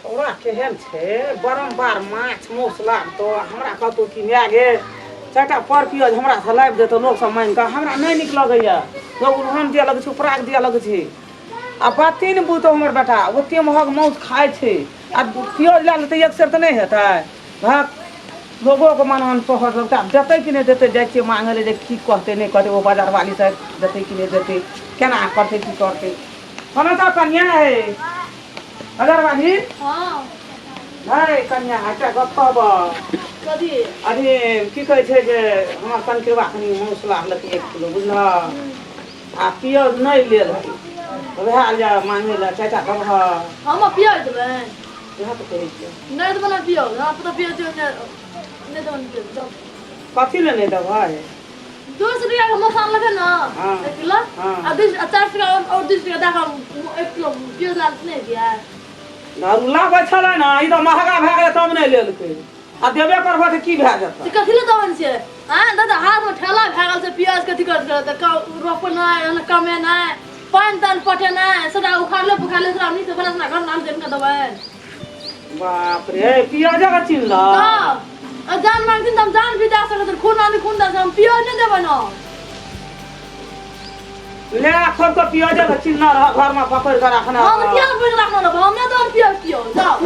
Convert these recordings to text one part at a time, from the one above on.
छौड़ा केहन छै, बारम्बार माछ मासु लाबतो, हमरा कहतो कि माय गे चारिटा पर पियज हमरा से लाबि देतो। लोक सब मांगि कऽ हमरा नहि नीक लगैया, लोक उल्हन दिअ लगै छै, उपराग दिअ लगै छै। आ बाते नहि बुझतो हमर बेटा, ओते महग मासु खाइ छै आ पियज लए लेतै एक सेर तऽ नहि हेतै। भक, लोगोके मन तोहर लगतै। आब देतै कि नहि देतै? जाइ छियै मांगै लए जे की कहतै नहि कहतै, ओ बाजारवाली से देतै कि नहि देतै, केना करतै की करतै। कहलहुँ तऽ कनिया हे बाजारवाली। हाँ। है कनिया, एकटा गप कहबऽ? कथी? अरे की कहै छै जे हमर कनकिरबा कनि मासु लाबलक 1 किलो, बुझलह? आ पियौज नहि लेलकै, वएह जे मांगै लए चारिटा देबह। हम पियाज देबै? इएह तऽ कहै छियै। नहि देबै ने पियाज, हमरा पता पियाज नहि देबै ने पियाज, जाउ। कथी लए नहि देबै? 200 टका के मासु आनलकै ने। हाँ। 1 किलो। हाँ। आ 400 टका और 200 टका दए कऽ 1 किलो पियाज लाल नहि दिया। दारू लाबै छलै ने, ई तऽ महगा भए गेलै तब नहि लेलकै। आ देबे करबह तऽ की भए जेतै? से कथी लए देबै छियै? आँय दादा, हाथमे ठेला भए गेल छै पियाज कथी करत करत रोपनाइ, कमेनाइ, पानि तानि पटेनाइ, सबटा उखाड़ले पुखाड़ले सबटा नीक से बना सोना घर नाम जमीन देबै। बाप रे, पियाजक चिन्हल। तऽ जान मांगथिन तऽ हम जान भी दए सकैत छी, खून मांगथिन खून दए सकैत छी, हम पियाज नहि देबै ने। ले खोल के पियाजक चिन्ह रह घरमे पकड़ि कऽ रखना। हम किया पकड़ि रखना रहब? हम नहि देबै पियाज पियो, जाउ।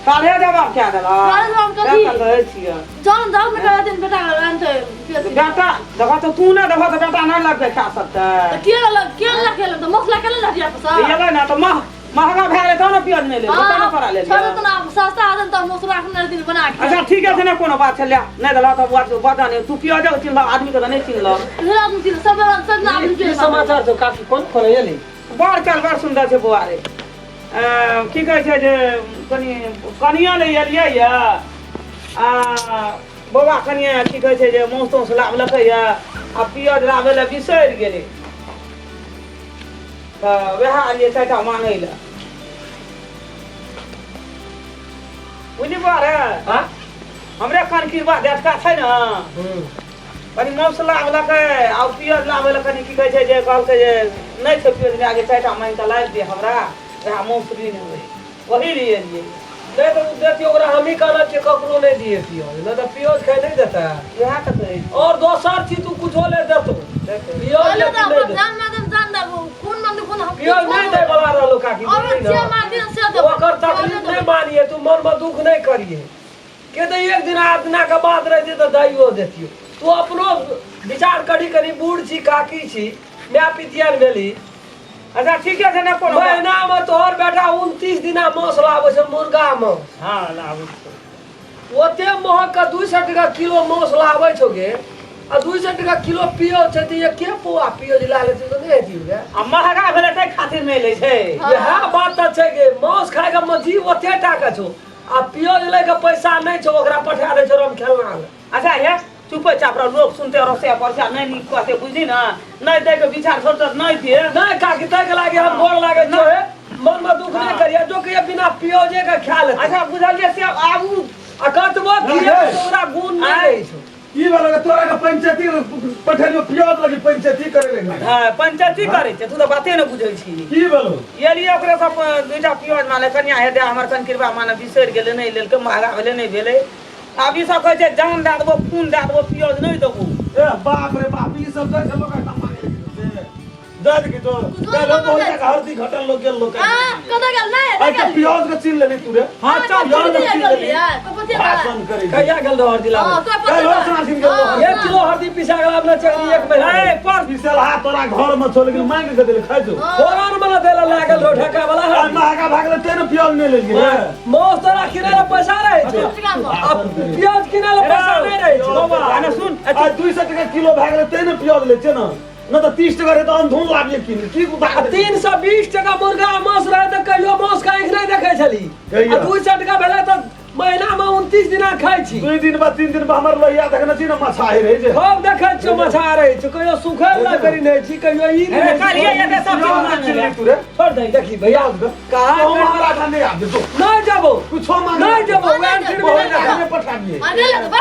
काल्हे जवाब कए देलक। काल्हे जवाब कथी? तें तऽ कहै छियै। जान जान में करा दिन बेटा आनतै पियाज। बेटा देखो तऽ, तू नहि देखो तऽ बेटा नहि लगतै खा सकतै? तऽ के लग के लग तऽ मसला के लग दिया पैसा। एलै ने तऽ महगा भए गेलै तब ने पियाज नहि लेलियै, तब ने करा लेलियै। छोड़ू तऽ आब सस्ता आदम तऽ मसला एखन दिन बना के। अच्छा ठीके छै ने, कोनो बात छै, ले नहि देलह तऽ बात बता नहि। तू पियाजक चिन्हलह, आदमीके तऽ नहि चिन्हलह। ढेर आदमी चिन्ह सब सब आदमी। की समाचार छौ काकी? कोन फोन एली? बड़ काल बड़ सुन्दर छै बौआ रे। की कहै छै जे कनि कनिया लए एलियै यऽ आ बौआ कनिया की कहै छै जे मासु ताउस लाबलकै यऽ आ पियाज लाबै लए बिसरि गेलै, तऽ वएह एलियै चारिटा मांगै लए। बुझली बौआ रे? हाँ? हमरे कनकिरबा देखका छै ने, कनि मासु लाबलकै आ पियाज लाबै लए कनि की कहै छै जे कहलकै जे नहि छै पियाज, लए गेल, चारिटा मांगि कऽ लाबि दे हमरा, वएह मासु ऋण होइ ओही लिए एलियै। नहि तऽ ओ देखियौ, ओकरा हमही कहना छियै ककरो नहि दिए पियोज, नहि तऽ पियोज खाइ नहि देतै। इएह तऽ कहै छी। और दोसर चीज तू कुछो ले देतो, पियोज कहलियै लेकिन तऽ नहि अपन देतौ। जान माध्यम जान देबो, खून माध्यम खून हम। पियोज नहि दै वाला रहलो काकी। और बुझली जे ने? माध्यम से देबै। ओकर तकलीफ नहि मानिए, तू मन में दुख नहि करिए के तऽ एक दिन आध दिना के बाद रहती तऽ दैयो देतियो। तू अपनो विचार करी, करी बूढ़ छी काकी छी, माय पितियान भेली। अच्छा ठीके छै ने, कोनो बात। महीना में तोहर बेटा 29 दिना मांस लाबै छै, मुर्गा मांस। हँ, लाबै छै। ओते महग के 200 टका किलो मांस लाबै छौ गे आ 200 टका किलो पियोज छै, तऽ एके पौआ पियोज लए लेतै तऽ नहि हेती गे? आ महगा भेलै ताहि खातिर नहि लै छै। हाँ। इएह बात तऽ छै गे, मांस खायके जीव ओते टाका छौ आ पियोज लै के पैसा नहि छौ, ओकरा पठा दै छौ राम खेलना लए। अच्छा हे, चुपे चाप रह, लोग सुनते रसे परसा नहि नीक कहते, बुझली ने? नहि दै के विचार छोड़ तऽ नहि दे। नहि काकी, ताहिके लागी हम गोर लागै छियौ हे, मनमे दुख नहि करियै, जो कि बिना पियोजे के खा लेतै। अच्छा बुझलियै, से आबू। आ कतबो खिएबै तऽ ओकरा गुण नहि रहै छौ। की भेलो रे तोरा के पंचायती पठेलियो पियाज लगी, पंचायती करे ले? हाँ, पंचायती करै छै, तू तऽ बाते नहि बुझै छी। की भेलो? एलियै ओकरे सब दुइटा पियाज माने कनिया हे दे, हमर कनकिरबा माने बिसरि गेलै, नहि लेलकै, महगा भेलै नहि भेलै। आब ई सब कहै छै जान दए देबो, खून दए देबो, पियाज नहि देबो। ए बाप रे बाप, ई सब जाइ छै लोक एहिठाम मांगे ले से दे दे तो कुछो काल्हि नहि बहुत मांगे। टका हरदी घटल लोग गेल लोग। हाँ, कतऽ गेल? नहि, आइ नहि के गेल। पियाज के चिन्ह लेली तू रे? हाँ चल। पियाज कथी के चिन्ह गेल लेली। यार? कथी गेल? भाषण करै छै। कहिया गेल रहो हरदी लाबै? हाँ, कोई पता काल्हि नहीं। साँझ गेल रहो। हाँ, 1 किलो हरदी पिसा गेल अपना चकरी एक महीना। ए पर पिसल हाथ तोरा घर में छौ, लेकिन मांगि के देले खाइ छौ। हाँ। फोरन वाला देला लागल रहो ढका वाला आइ हरदी। महगा भए गेलै तें ने पियाज नहि लेलियै रे। मांस तोरा किनै ला पैसा रहै छौ टका में। आ प्याज किनै ला पैसा नहि रहै छौ। बौआ, आने सुन। आइ 200 टका किलो भए गेलै तें ने पियाज लै छियै ने, नहि तऽ 30 टका रहै तऽ अनधुन लाबियै कीन की आ 320 टका मुर्गा मांस रहै तऽ कहियो मांस के आँखि नहि देखै छली। कहिया? आ 200 टका भेलै तऽ महीना में 29 दिना खाइ छी। 2 दिन बाद 3 दिन बाद हमर लोहिया देखने छी ने, मछाही रहै छै। हम देखै छियौ मछा रहै छौ, कहियो सुखै वला करी नहि छी, कहियो ई ए, नहि। काल्हिए एते सब चीज पियाज के मांगे चिन्ह ले। ली तू रे। छोड़ दे, देखी भैया कहाँ कहाँ हमरा एखन नहि आबि जो। नहि जबो। कुछो मांगे नहि जबो। नहि वएह जेबो। फिर बहुत भी एखने पठाबियै। आ गेल तऽ बा।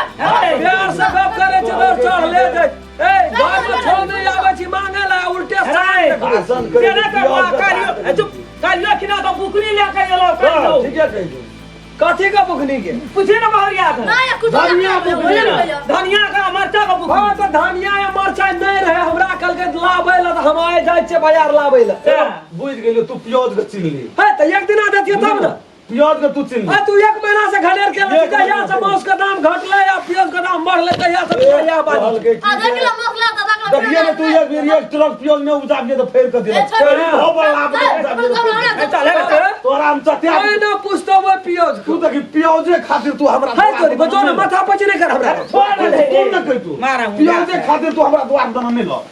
प्यार से गप करै छै तऽ चढ़ले जाइ ए घर में छोड़ नहि आबै छी मांगे ला उल्टे अरे, भाषण करै केना छै, करबो? पियाज के काल्हियो भाषण ए, चुप, काल्हियो खिना तऽ बुकनी लए कऽ एलहुँ हाँ, काल्हियो। ठीके कहै छौ। कथी का बुकनी के पूछे ना बहुरिया के नहीं कुछ धनिया बुकनी नहीं धनिया का मरचा का बुकनी हाँ तो धनिया या मरचाई नहीं रहे हमरा कल के लाबै ला तऽ हम आइ जाइ छियै बाजार लाबै ला बुझि गेलियो तू प्याज के चिन्हली है तऽ एक दिन आ देतियै तब ने प्याज के तू चिन्हली आ तू एक महीना से घनेर के एक जहिया महीना से से। मांस के दाम घटलै आ प्याज के दाम बढ़लै तहिया से तू इएह बात कहलकै की आधा जे- किलो मसला आधा किलो देखिए ने तू एक बेर एक ट्रक प्याज नहीं उपजाबिए तो फेर के दिला हो बड़ा लाभ नहीं उपजाबिए तो फेर के चल हे दिला। तोरा हम चटिया कोई ना पूछतो वो प्याज तू देखी प्याजे खातिर तू हमरा है तोरी बचो ना माथा पची नहीं कर हमरा छोड़ दे तू न कह तू मारा हूँ, प्याजे खातिर तू हमरा द्वार दना नहीं ल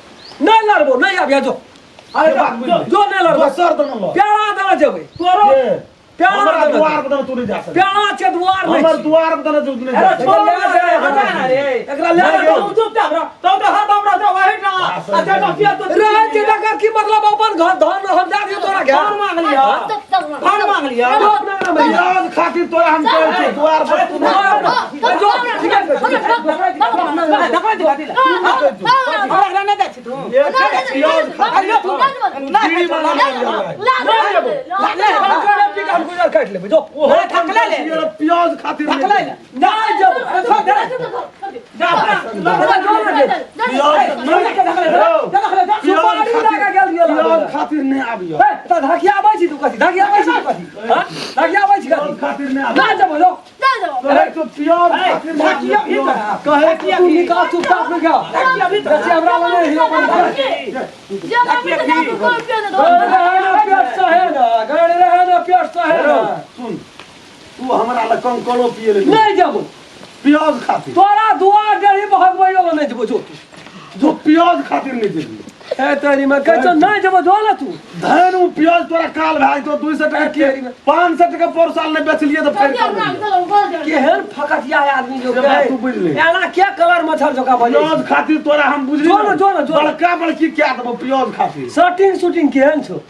नहीं लड़बो नहीं आबिया जो अरे बात बुझ जो नहीं लड़बो दोसर दना ल प्यारा देना जेबै तोरो ये, प्यारा हमरा देना द्वार पर दना तू नहीं जा सके प्यारा छै द्वार नहीं हमर द्वार पर दना तू नहीं जा अरे सके छोड़ ना रे हटा ना रे एकरा ले अरे ना तू चुपचाप रह तो तो हरदम रह तो वही ना अच्छा तो पिया तो रहै छै तकर की मतलब अपन घर धन हम दए दियौ तोरा के धन मांग लिया धन मांग लिया जो अपना नाम है। प्याज खातिर तोरा हम कहै छी द्वार पर तू नहीं जो ठीक है धकला दिवा दिला हमरा नहीं दै छी तू एक प्याज खातिर तू बीड़ी वाला नहीं हम गुजर काटि लेबै जो ओहो थकले ले। प्याज खातिर नहीं थकले ले नहीं जब छोड़ दे जा सुपारी लगा गेल दियो प्याज खातिर नहीं आबियो ए त धकियाबै छी तू कथी धकियाबै छी तू कथी हां धकियाबै छी प्याज कथी खातिर नहीं आबियो ना जब जो कहे तो प्याज खातिर नहीं धकिया भी आबियो। कहे कि तू निकाल चुपचाप निकाल जैसे हमरा लगे हिरो बन गए रहे ना पेट सहे ना गए रहे ना पेट सहे ना सुन तू हमरा लग कंकड़ो पिए ले नहीं जब प्याज खातिर तोरा दुआर डेढ़ी भगबैयो ला नहीं जबो जो तू जो प्याज खातिर नहीं जेबी ए तेरी में कहै छौ नहीं जबो जो ना तू धन उ प्याज तोरा काल भए तो 200 टका के 500 टका पर साल नहीं बेचलिए तो फेर कर देलियै। केहन फकटिया है आदमी जो से बात तू बुझली। एना के कलर मच्छर जोका बजे प्याज खातिर तोरा हम बुझली जो ना, जो ना, जो ना। बड़का बड़की क्या देबो प्याज खातिर शर्टिंग शूटिंग केहन छौ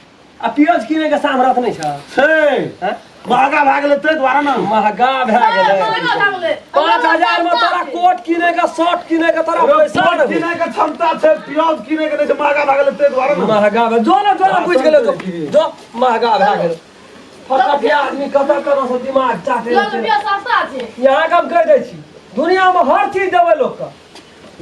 आ प्याज किने के सामरथ नहीं छ छै हैं? महगा भए गेलै ताहि दुआरे ने महगा भए गेलै 5,000 में तोरा कोट किने के शर्ट किने के तोरा पैसा कोट नहीं किनै के क्षमता छै प्याज किनै के नहि छै महगा भए गेलै ताहि दुआरे ने महगा भए जो ना जो ना बुझि गेलै जो जो महगा भए गेलै फकटिया आदमी कतऽ कतऽ से दिमाग चाटे छै यहाँ के हम कहि दै छी दुनिया में हर चीज देबै लोक के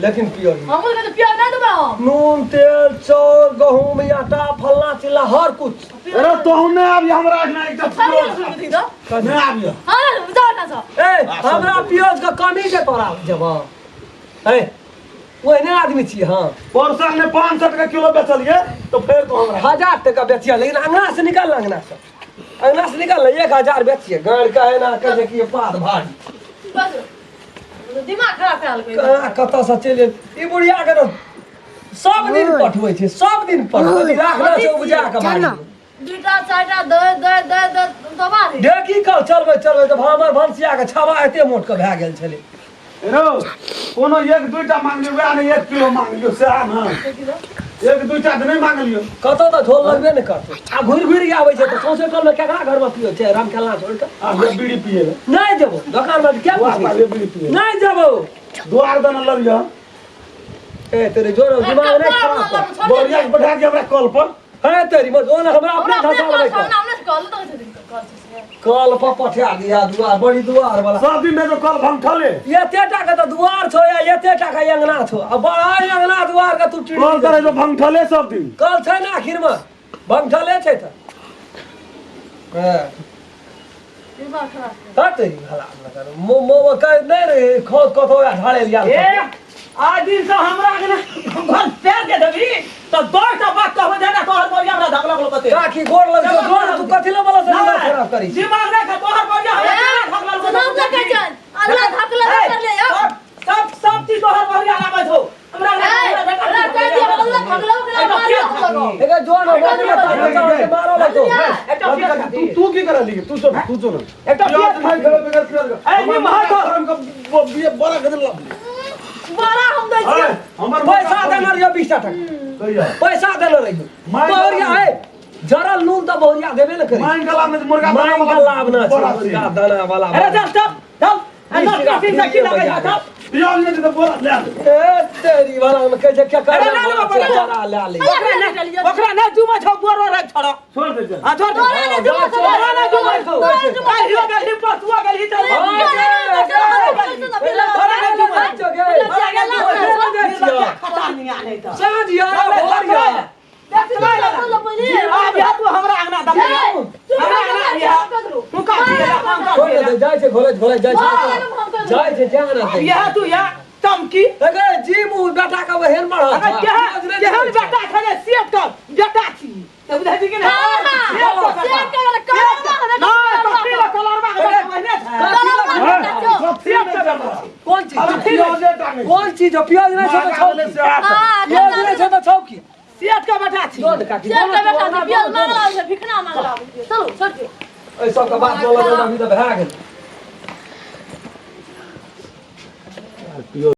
लेकिन प्याज नहीं। नून तेल चाउर गहूम आटा फलना चिल्ला हर कुछ अरे तोहू नहि आबी हमरा एहिना एकटा प्याज खातिर। नहि आबिय ए हमरा प्याज के कमी छै तोरा जब ए ओहने आदमी छी हाँ परसा ने 500 टका किलो बेचलिए तो फेर तो हमरा 1000 टका बेचिया लेकिन अंगना से निकाल अंगना से अंगना से निकाल 1000 बेचिए गाड़ का है ना कहे कि ये पात भारी दिमाग खराब करा लेलकै। कहाँ कतऽ से चलि एल? ई बुढ़िया के तऽ सब दिन पठबै छै सब दिन पठबै छै राखने छै उपजा के बाड़ी में। दूटा चारिटा दै दै दै दै दबा दे ढेकी कल चलबै चलबै तऽ हमर भनसिया के छावा एते मोट के भए गेल छलै रो कोनो एक दुईटा मांगलियो वएह ने 1 किलो मांगलियो सएह ने एक दुईटा तऽ नहि मांगलियो कतऽ तऽ झोल लगबे ने करतै आ घुरि घुरि के आबै छै तऽ सौंसे टोलमे केकरा घरमे पियो छै राम खेलना छोड़ि कऽ आ ले बीड़ी पिए ले नहि जेबो दोकानमे क्या वाह, पूछै वाह, ले बीड़ी पिए नहि जेबो द्वार दना लड़ियो ए तेरे जोर दिमाग नहि खराब कर बोरिया के बैठा के हमरा कल पर है तेरी मत ओना हमरा अपने हमरा धसा अपने लेबै कल हमरा अपने कल तऽ छथिन कल छै कल पर पठा दिया दुआर बड़ी दुआर वाला सब दिन में जो कल भंगठले एते टा के तऽ दुआर छौ या एते टा के अंगना छौ आ बड़ा अंगना दुआर के तू चिड़ी कल करे जो भंगठले सब दिन कल छै ने आखिर में भंगठले छै तऽ हँ दिमाग खराब छै। हट तेरी भला न मो मो कह नहीं रे खोद कथो या ढाले लिया ए आज दिन से हमरा के ना घर पैर के देबी तो 10 टा बात कहबे देना तोहर बोलिया हमरा धक लगलो कते काकी गोड़ लग जो गोड़ तू कथि ले बोला से दिमाग खराब करी छी दिमाग नहीं खा तोहर बोलिया हमरा धक लगलो सुनाब ना कहै छनि, अल्लाह धक लगलो कर ले यौ। सब सब चीज तोहर बोलिया लाबै छौ हमरा ए, हमरा कहि दियौ, अल्लाह धक लगलो कर मारियो लगो। एकर जो ना बोल में ताकत से मारो लगो एकटा पियाज तू खाती तू की करली तू सुन तू सुन एकटा प्याज पियाज नहीं खेबै बगैर प्याज के। अरे हमर ई महक धर्म के बड़ा के दिल बड़ा हम दै छियै। हमर पैसा देने रहियो 20 टा टका कहिया पैसा देने रहियो माय बहुरिया है जरल नून तऽ बहुरिया देबे ने करी माइन गला में मुर्गा दाना माइन वाला के लाभ ना छै बड़ा मुर्गा दाना वाला अरे चल चल चल आ 10 टा तीन से की लगै छै चल प्याज नहि तऽ बोरा लए ले। ए तेरी वाला में कहै छै के कर अरे, ले लेबो, बोरा। जरा ले ले ओकरा नहि ओकरा नहि जुमा छौ बोरो राख छोड़ो छोड़ दे चल हां छोड़ दे तोरा नहि जुमा छौ, तोरा नहि जुमा छौ तोरा नहि जुमा छौ। काल्हियो गेलही परसुओ गेलही चल तोरा नहि जुमा छौ। तोरा नहि जुमा छौ। खता नहीं आने तो साँझ या भोर या आब या तू हमरा अंगना दम हमरा अंगना आबिया तू का छोड़ दे जाइ छै घोले घोले जाइ छै जाइ छै जाना दे यह तू या चमकी अगे जी मुँह बेटा के ओहेन बढ़ल अगर केहन केहन बेटा छले सेठ का बेटा छी तऽ बुझै छी कि नहि नहि कथी लए कलरबा के बेटा ओहने छै कथी नहि चलत? कोन चीज अरे प्याजे टा नहि कोन चीज हो प्याज नहि छै तऽ छौ की? प्याज नहि छै तऽ छौ की सेठ का बेटा छी दो ने काकी दो ने, दो ने, दो ने। चलू छोड़ दियौ एहि सबके बात बोलऽ अभी तऽ भए गेल।